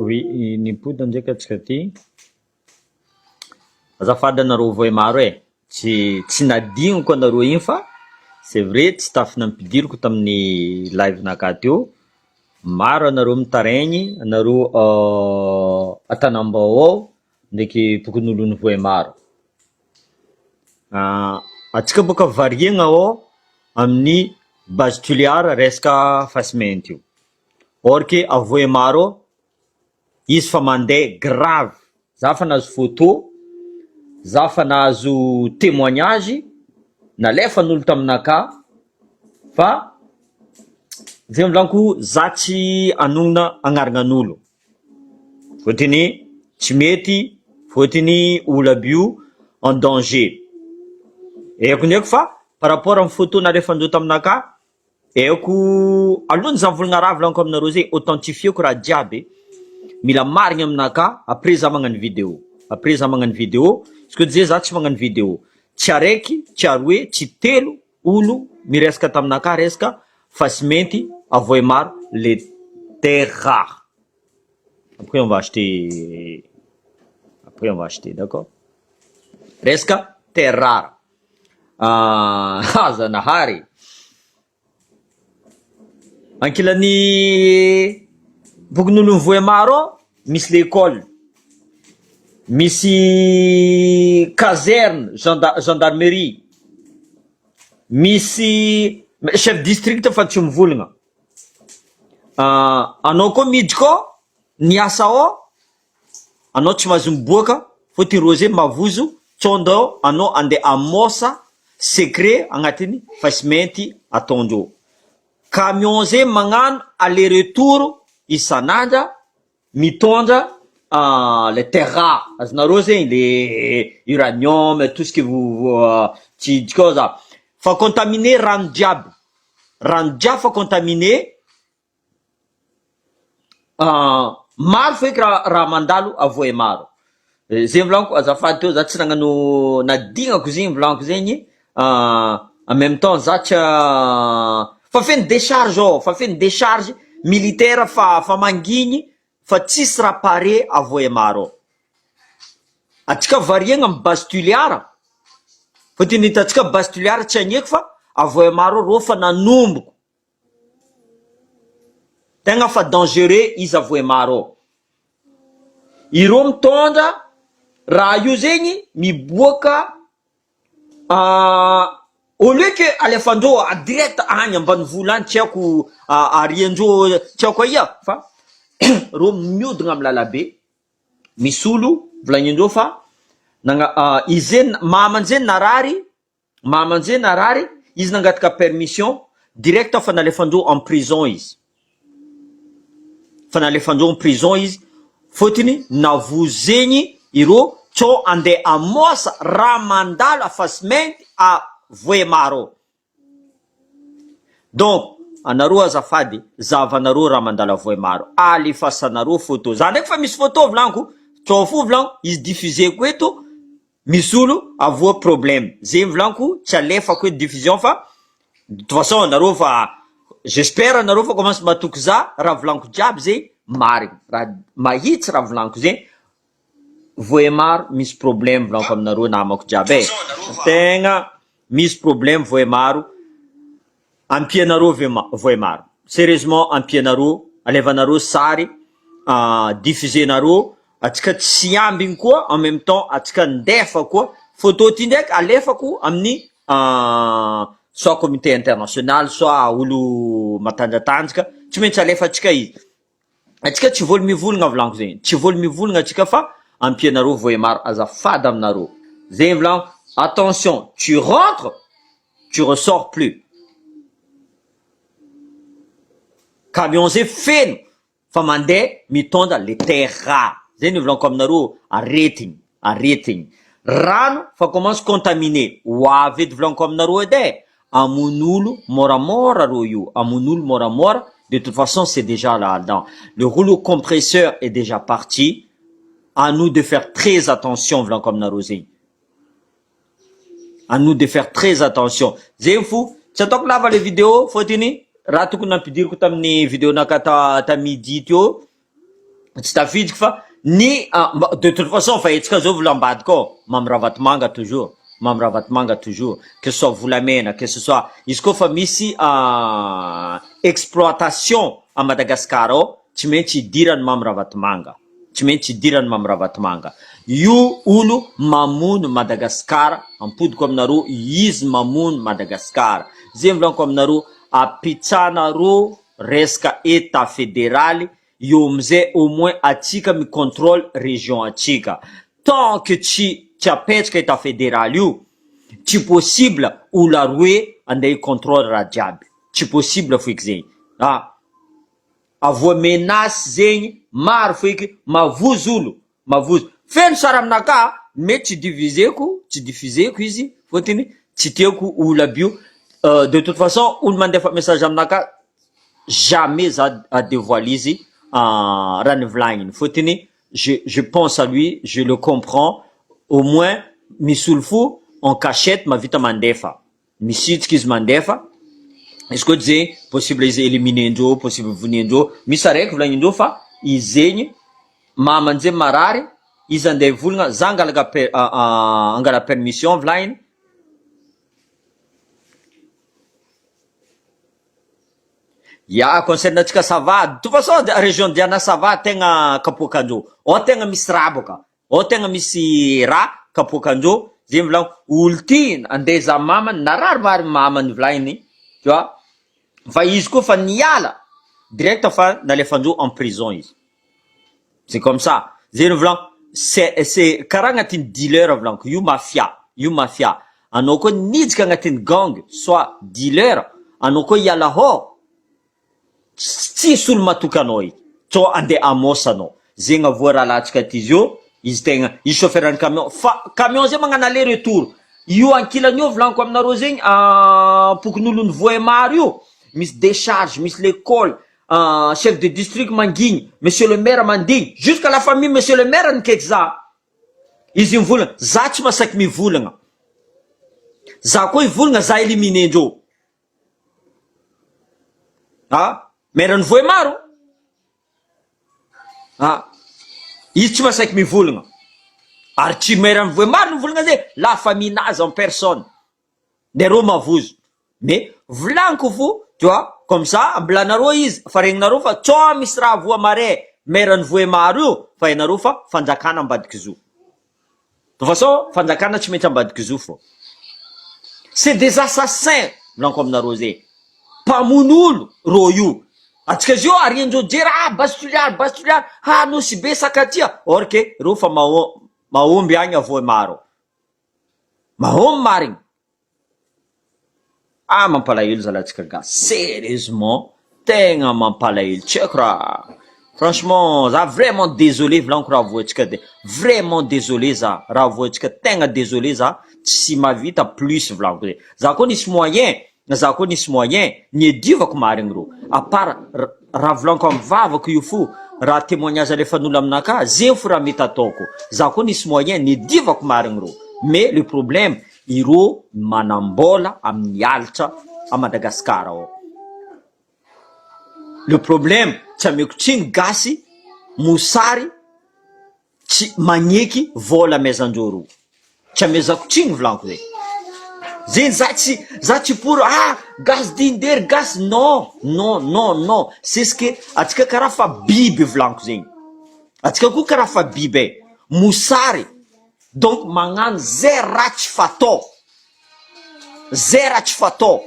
Oui, nipody ndraiky antsika ty. Azafady anareo voemaro e, tsy tsy nadigniko anareo igny fa c'est vrai tsy tafy nampidiriko tamin'ny live naka teo, maro anareo mitaraigny, anareo Antanambao ao ndraiky tokon'olon'ny voemaro. Antsika boka variagna ao amin'ny base Tuléar resaka fasimainty io, or que à Vohemaro ao izy fa mandeha grave, za fa nahazo photo, za fa nahazo témoignage nalefan'olo taminakahy fa zay volaniko za tsy hanonona agnaranan'olo. Fôtony tsy mety, fôtony olo aby io en danger, haiko ndraiky fa par rapport amy photo nalefandreo taminakahy, haiko alohan'ny za mivolagna raha volaniko aminareo zay authentifieko raha jiaby, mila marigny aminakahy après za magnano video, après za magnano video, izy koa zay za tsy magnano video, tsy araiky, tsy aroe, tsy telo olo miresaka taminakahy resaka fasimenty avoemar le terre rare après on va acheter après on va acheter d'accord resaka terre rare ah zanahary ankilany bokin'olo voemar ao misy l'école misy caserne genda- gendarmerie misy chef district fa tsy mivolagna anao koa miditra ao niasa ao anao tsy mahazo miboaka fôtony rô zay mavozo tsao ndao anao andeha hamosa secret agnatin'ny fasimenty ataondreo, camion zay magnano aller retour isan'andra mitondra le terre rare azonareo zegny le uranium tout ce que vous tsy hiditra ao za fa contaminé rano jiaby, rano jiaby fa contaminé maro feky raha raha mandalo avoay maro, zay volaniko azafady teo za tsy nagnano nadignako zegny volaniko zegny en même temps za tsy fa feno décharge ao fa feno décharge militaire fa fa mangigny fa tsisy raha pare avoay maro ao, atsika variagna amy base Tuléar fôtony hitantsika base Tuléar tsy agneky fa avoay maro ao rô fa nanomboko tegna fa dangereux izy avoay maro ao, ireo mitondra raha io zegny miboaka au lieu que alefandreo direct agny ambanivolo agny tsy haiko ariandreo tsy haiko aia fa reo miodina amy lalabe misy olo volagnindreo fa nagna izy zegny mamany zegny narary mamany zegny narary izy nangataka permission direct fa nalefandreo en prison izy, fa nalefandreo en prison izy fôtony navozegny ireo tsao andeha hamoasa raha mandalo afasimainty à Vohemar ao, donc anareo azafady zahavanareo raha mandalo à Vohemar alefasanareo photo, za ndraiky fa misy photo volaniko tsao fo volaniko izy diffuseko eto misy olo avoa problème zegny volaniko tsy alefako eto diffusion fa de toute façon anareo fa j'espère anareo fa commence matoky za raha volaniko jiaby zegny marigny raha mahitsy raha volaniko zegny Vohemar misy problème volaniko aminareo namako jiaby e tegna misy problème Vohemaro ampianareo vema- Vohemaro sérieusement ampianareo alevanareo sary diffusenareo atsika tsy ambigny koa en même temps atsika ndefa koa photo ty ndraiky alefako amin'ny soit comité international soit olo matanjatanjaka tsy maintsy alefatsika izy atsika tsy voly mivolagna volaniko zegny tsy voly mivolagna atsika fa ampianareo Vohemar azafady aminareo zegny volaniko attention tu rentres tu ressors plus camion zay feno fa mandeha mitondra le terre rare zay ny volaniko aminareo aretigny aretigny rano fa commence contaminé ho avy edy volaniko aminareo edy e amon'olo moramora reo io amon'olo moramora de toute façon c'est déjà là dedans le rouleau compresseur est déjà parti à nous de faire très attention volaniko aminareo zegny à nous de faire très attention zegny fo tsy ataoko lava le vidéo fôtony raha tokony nampidiriko tamin'ny vidéo naka ta ta midi teo. Tsy tafidiko fa ny de toute façon fa hetsika zao vola ambadika ao, Mamy Ravatomanga toujours, Mamy Ravatomanga toujours, que ce soit volamena, que ce soit izy koa fa misy exploitation à Madagascar ao tsy maintsy idiran'i Mamy Ravatomanga, tsy maintsy idiran'i Mamy Ravatomanga. Io olo mamono Madagascar, ampodiko aminareo izy mamono Madagascar. Zay volaniko aminareo, apitsanareo resaka etat federaly eo amizay au moins atsika mi controle region atsika tant que tsy tsy apetraka etat federal io tsy possible olo aroe andeha hi controle raha jiaby tsy possible foiky zegny ah avoa menace zegny maro foiky mavozo olo mavozo feno sary aminakahy mety tsy diviseko tsy diffuseko izy fôtony tsy tiako olo aby io de toute façon olo mandefa message aminakahy jamais za a devoile izy raha nivolagniny fôtony je je pense à lui je le comprends au moins misy olo fo en cachette mahavita mandefa misitrika izy mandefa izy koa zegny possible izy éliminer-ndreo possible voniandreo misy araiky volagnindreo fa izy zegny mamany zegny marary izy andeha hivolagna za angalaka per- angala permission volagniny. Ya concerne antsika Sava, de toute façon région Diana Sava tegna kapoakandreo, ao tegna misy raha boka, ao tegna misy raha kapoakandreo, zay mivolagna olo ty andeha hizaha mamany narary marigny mamany volagniny tu vois, fa izy koa fa niala direct fa nalefandreo en prison izy. C'est comme ça, zay no volaniko, c'est c'est karaha agnatin'ny dealer volaniko, io mafia, io mafia, anao koa niditra agnatin'ny gang soit dealer, anao koa hiala hors, tsisy olo matoky anao eky, tsao andeha hamosa anao, zegny avoa rahalahintsika aty zio, izy tegna, izy chauffeur ny camion, fa camion zay magnano aller retour, io ankilany io volaniko aminareo zegny pokonolon'ny Vohemar io, misy decharge, misy lekôly, Chef de district mangigny, monsieur le maire mandigny, jusqu'à la famille monsieur le maire nikaiky za, izy mivolagna, za tsy masaky mivolagna, za koa hivolagna za éliminer ndreo, ah maire ny Vohemar ah izy tsy masaky mivolagna, ary tsy maire ny Vohemar nivolagna zay, la famille nazy en personne. Nareo mavozo mais volaniko fo tu vois comme ça ambilanareo izy fa regninareo fa tsao misy raha voa marais maire ny vohemar io fa hainareo fa fanjakana ambadiky zo de façon fanjakana tsy maintsy ambadiky zo fô c'est des assassins volaniko aminareo zay mpamono olo rô io atsika zio ariandreo jery ah base toliara base toliara ha nosy be sakatia or que reo fa maho- mahomby agny à vohemar ao. Mahomby marigny. Ah mampalahelo zalahy tsika gasy serieusement tegna mampalahelo tsy haiko raha franchement za vraiment désolé volaniko raha voantsika de vraiment désolé za raha voantsika tegna désolé za tsy mahavita plus volaniko zay za koa nisy moyen za koa nisy moyen niadivako marigny rô à part raha volaniko amy vavako io fo raha témoignage alefan'olo aminakahy zegny fo raha mety ataoko za koa nisy moyen niadivako marigny rô mais le problème irô manam-bôla amin'ny alitra à Madagascar ao le problème tsy ameko tsiny gasy mosary Tsy magneky vola amezandreo ro. Tsy amezako tsiny volaniko zay. Zegny za tsy za tsy pour ah gasy dindery gasy non non non non c'est ce que atsika karaha fa biby volaniko zegny. Atsika koa karaha fa biby e. Mosary donc magnano zay raha tsy fatao. Zay raha tsy fatao.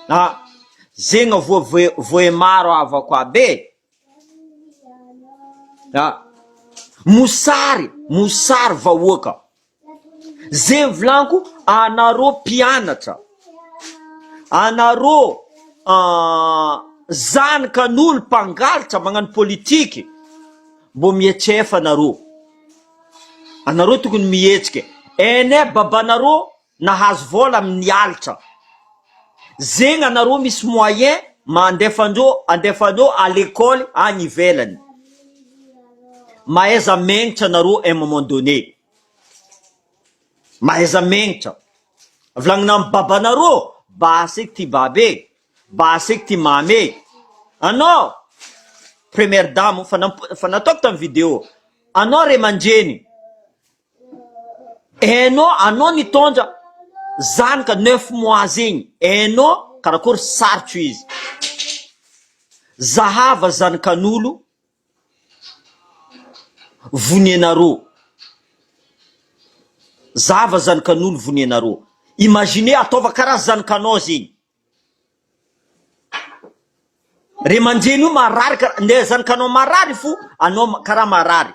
Ah zegny voa voemaro havako aby e. Ah! Mosary, mosary vahoaka. Zegny volaniko anareo mpianatra, anareo zanakan'olo mpangalatra magnano politiky, mbô mihetsefa anareo, anareo tokony mihetsika, ene babanareo nahazo vola amin'ny alitra zegny anareo misy moyen mandefa andreo andefa andreo à l'école any ivelany mahaiza megnitra anareo un moment donné mahaiza megnitra volagnina amy babanareo basy eky ty babe basy eky ty mamy e anao. première dame fa namp- fa nataoko tamin'ny vidéo anao ray aman-dreny hainao anao nitondra zanaka neuf mois zegny hainao karakory sarotro izy zahava zanakan'olo vonianareo zahava zanakan'olo vonianareo imaginez ataova karaha zanakanao zegny Ray aman-dreny io marary kara nde zanakanao marary fo anao karaha marary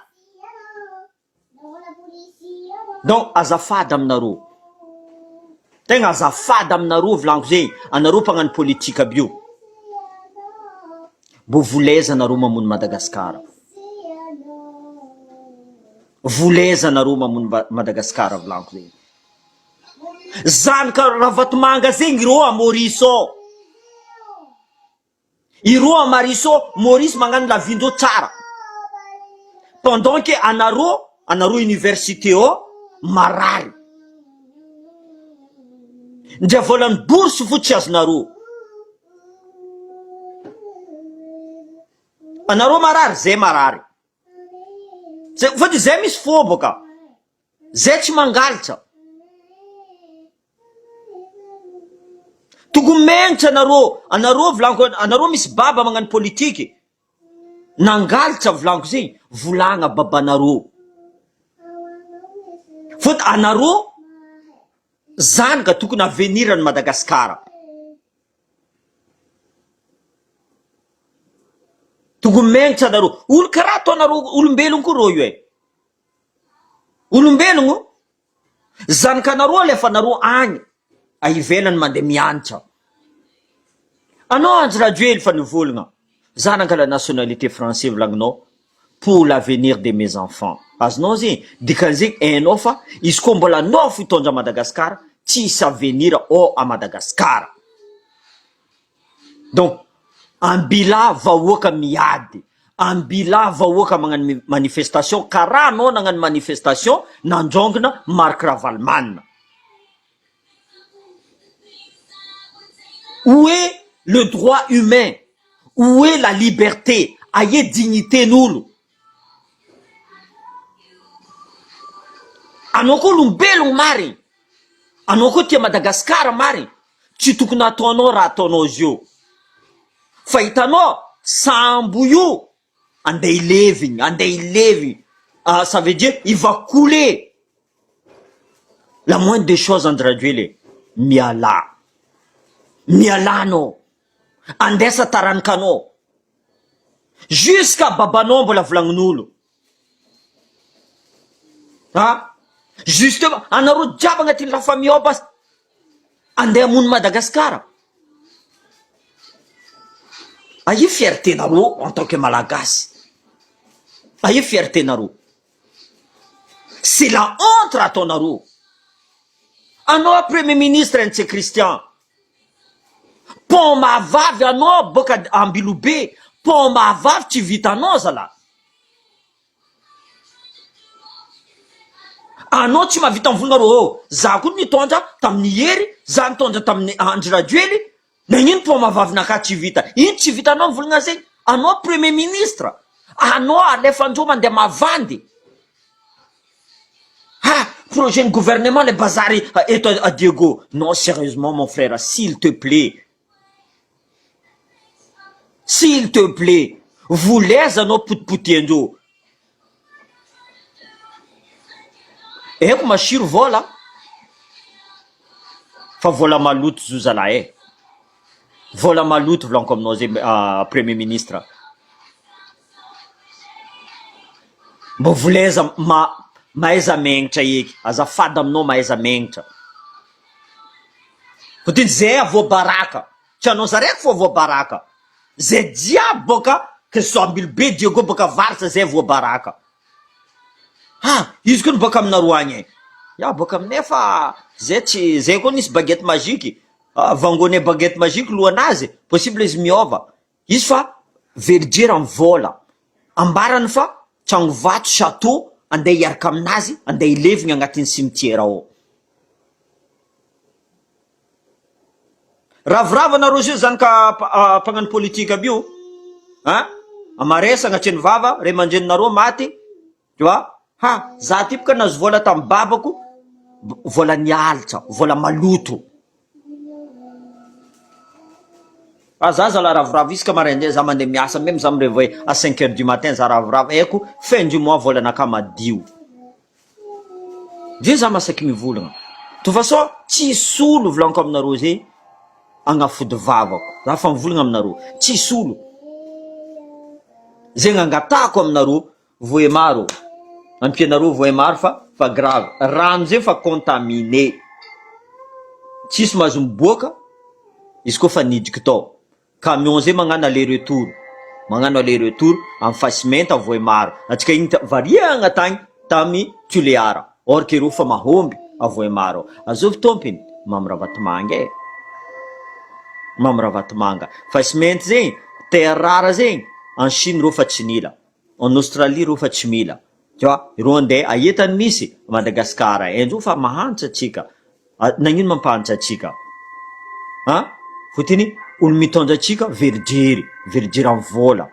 donc azafady aminareo tegna azafady aminareo volaniko zegny anareo mpagnano politique aby io mbô volaiza nareo mamono Madagasikara volaiza nareo mamono Madagasikara volaniko zegny. Zanaka Ravatomanga zegny ireo à Maurice ao. Ireo à Maurice ao, Maurice magnano la vie ndreo tsara. Pendant que anareo, anareo université ao marary. Ndra volan'ny bourse fo tsy azonareo. Anareo marary, zay marary. Zay, fôtony zay misy fô bôka. Zay tsy mangalatra. Tokony menatra anareo, anareo volaniko anareo misy baba magnano politiky, nangalatra volaniko zegny, volagna babanareo, fôtony anareo zanaka tokony avenir an'i Madagasikara. Tokony menatra anareo, olo karaha ataonareo olombelogno koa rô io e. Olombelogno, zanakanareo alefanareo agny a ivelany mandeha mianatra. Anao Andry Rajoely fa nivolagna, za nangala nationalité français volagninao pour l'avenir de mes enfants. Azonao zegny? Dikan'izegny hainao fa izy koa mbola anao fo hitondra Madagascar, tsisy avenir ao à Madagascar. Donc ambila vahoaka miady, ambila vahoaka magnano manifestation karaha anao nagnano manifestation nandrongona Marc Ravalomanana. Où est le droit humain? Où est la liberté? Aia dignité n'olo? Anao koa olombelogno marigny, anao koa tia Madagascar marigny, tsy tokony ataonao raha ataonao zio, fa hitanao sambo io andeha hilevigny, andeha hilevigny, ça veut dire il va couler, la moindre des choses Andry Rajoely e, mialà, mialà anao, andesa taranikanao, jusqu'à babanao mbola volagnin'olo. Ah! Justement, anareo jiaby agnatin'ny la famille ao basy andeha hamono Madagascar. Aia fierté nareo en tant que malagasy? Aia fierté nareo? C'est la honte raha ataonareo. Anao premier ministre Ntsay Christian, pont mahavavy anao boka Ambilobe, pont mahavavy tsy vitanao zalahy. Anao tsy mahavita mivolagna rô ô, za koa nitondra tamin'ny Hery, za nitondra tamin'ny Andry Rajoely, nagnino pont mahavavinakahy tsy vita, ino tsy vitanao mivolagna zegny, anao premier ministre, anao alefandreo mandeha mavandy, ha projet ny gouvernement le bazary eto à Diego, non sérieusement mon frère s'il te plait, S'il te plait, volaiza anao potipotihandreo. Haiko masiro vola fa vola maloto zo zalahy e, vola maloto volaniko aminao zay premier ministre. Mba volaiza ma- mahaiza megnitra eky, azafady aminao mahaiza megnitra. Fotony zay voabaraka, tsy anao zaraiky fô voabaraka, zay jiaby bôka que ce soit Ambilobe, Diego bôka avaratra zay voabaraka, ah izy koa ny bôka aminareo agny e, ya bôka aminay fa zay tsy zay koa nisy baguette magique, vangonay baguette magique lohanazy possible izy miôva, izy fa very jery amy vôla, ambarany fa tragno vato chateau andeha hiaraka aminazy andeha hilevigny agnatin'ny cimetière ao. Ravoravo anareo zio zany ka mpagnano politique aby io an! Amare sagnatria ny vava, ray aman-dreninareo maty, tu vois, ha za ty boka nahazo vola tamin'ny babako, vola nialitra, vola maloto. Fa za zala ravoravo isaka maraindray za mandeha miasa meme za mi-reveille à cinq heures du matin za ravoravo haiko fin du mois volanakahy madio. Ndre za masaky mivolagna. Toute façon tsisy olo volaniko aminareo zay agnafody vavako za fa mivolagna aminareo tsisy olo zegny angatahako aminareo Vohemar ô! Ampianareo Vohemar fa fa grave rano zay fa contaminé tsisy mahazo miboaka izy koa fa nidriky tao camion zay magnano aller retour magnano aller retour am fasimenta Vohemar atsika igny variagna tagny tamy Tulear or que reo fa mahomby a Vohemar ao azovy tompiny Mamy Ravatomanga e! Mamy Ravatomanga fasimenty zegny terre rare zegny en Chine reo fa tsy nila En Australie reo fa tsy mila tu vois, ireo andeha aia tany misy? Madagascar haindreo fa mahantra tsika, nagnino mampahantra atsika an? Fotony olo mitondra atsika verijery, verijery am vola,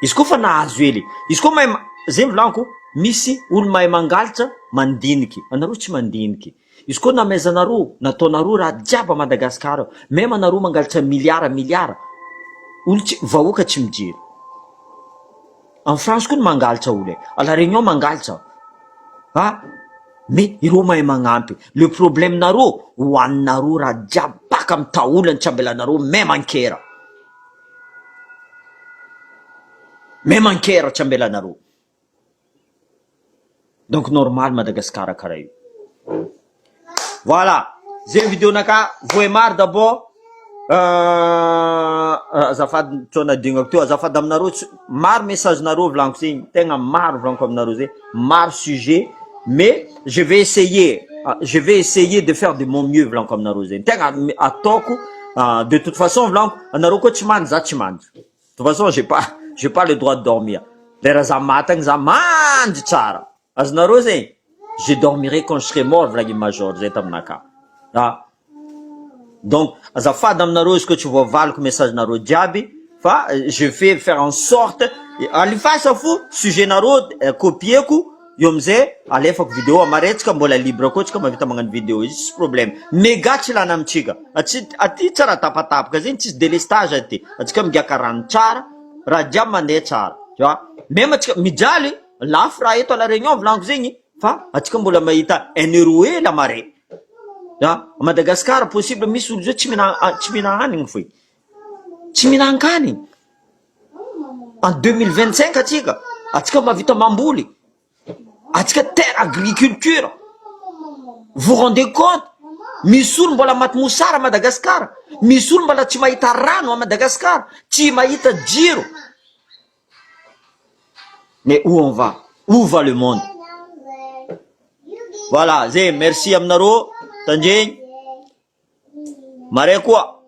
izy koa fa nahazo hely, izy koa mahay zay volaniko misy olo mahay mangalatra mandiniky, anareo tsy mandiniky. Izy koa namaizanareo nataonareo raha jiaby à Madagascar ao meme anareo mangalatra milliard milliard olo tsy vahoaka tsy mijery en France koa ny mangalatra olo e à la réunion mangalatra ah mais ireo mahay magnampy le problème nareo hoaninareo raha jiaby baka amy taolany tsy ambelanareo meme ankera meme ankera tsy ambelanareo. Donc normal Madagascar karaha io. Voilà, zay vidéo naka Vohemar d'abord azafady tsy nadignako teo azafady aminareo tsy maro message nareo volaniko zegny tegna maro volaniko aminareo zay maro sujet mais je vais essayer je vais essayer de faire de mon mieux volaniko aminareo zegny tegna ataoko de toute façon volaniko anareo koa tsy mandry za tsy mandry. De toute façon j'ai pas j'ai pas le droit de dormir lera za maty agny za mandry tsara azonareo zegny je dormirai quand je serai mort volagny major zay taminakahy ah donc azafady aminareo izy koa tsy voavaliko message nareo jiaby fa je vais faire en sorte alifasa fo sujet nareo copier-ko eo amizay alefako video amaretsika mbola libre koa tsika mahavita magnano video izy tsisy problème mega tsy lany amitsika aty aty tsara tapatapaka zegny tsisy delestage aty atsika migiaka rano tsara raha jiaby mandeha tsara tu vois meme atsika mijaly lafo raha eto à la réunion volaniko zegny fa atsika mbola mahita un euro hely amare a Madagascar possible misy olo zao tsy mihina tsy mihina hanigny foe tsy mihinan-kanigny en 2025 atsika atsika mahavita mamboly atsika terre agriculture vous rendez compte misy olo mbola maty mosara Madagascar misy olo mbola tsy mahita rano a Madagascar tsy mahita jiro mais où on va où va le monde voilà zay merci aminareo tandregny mare koa.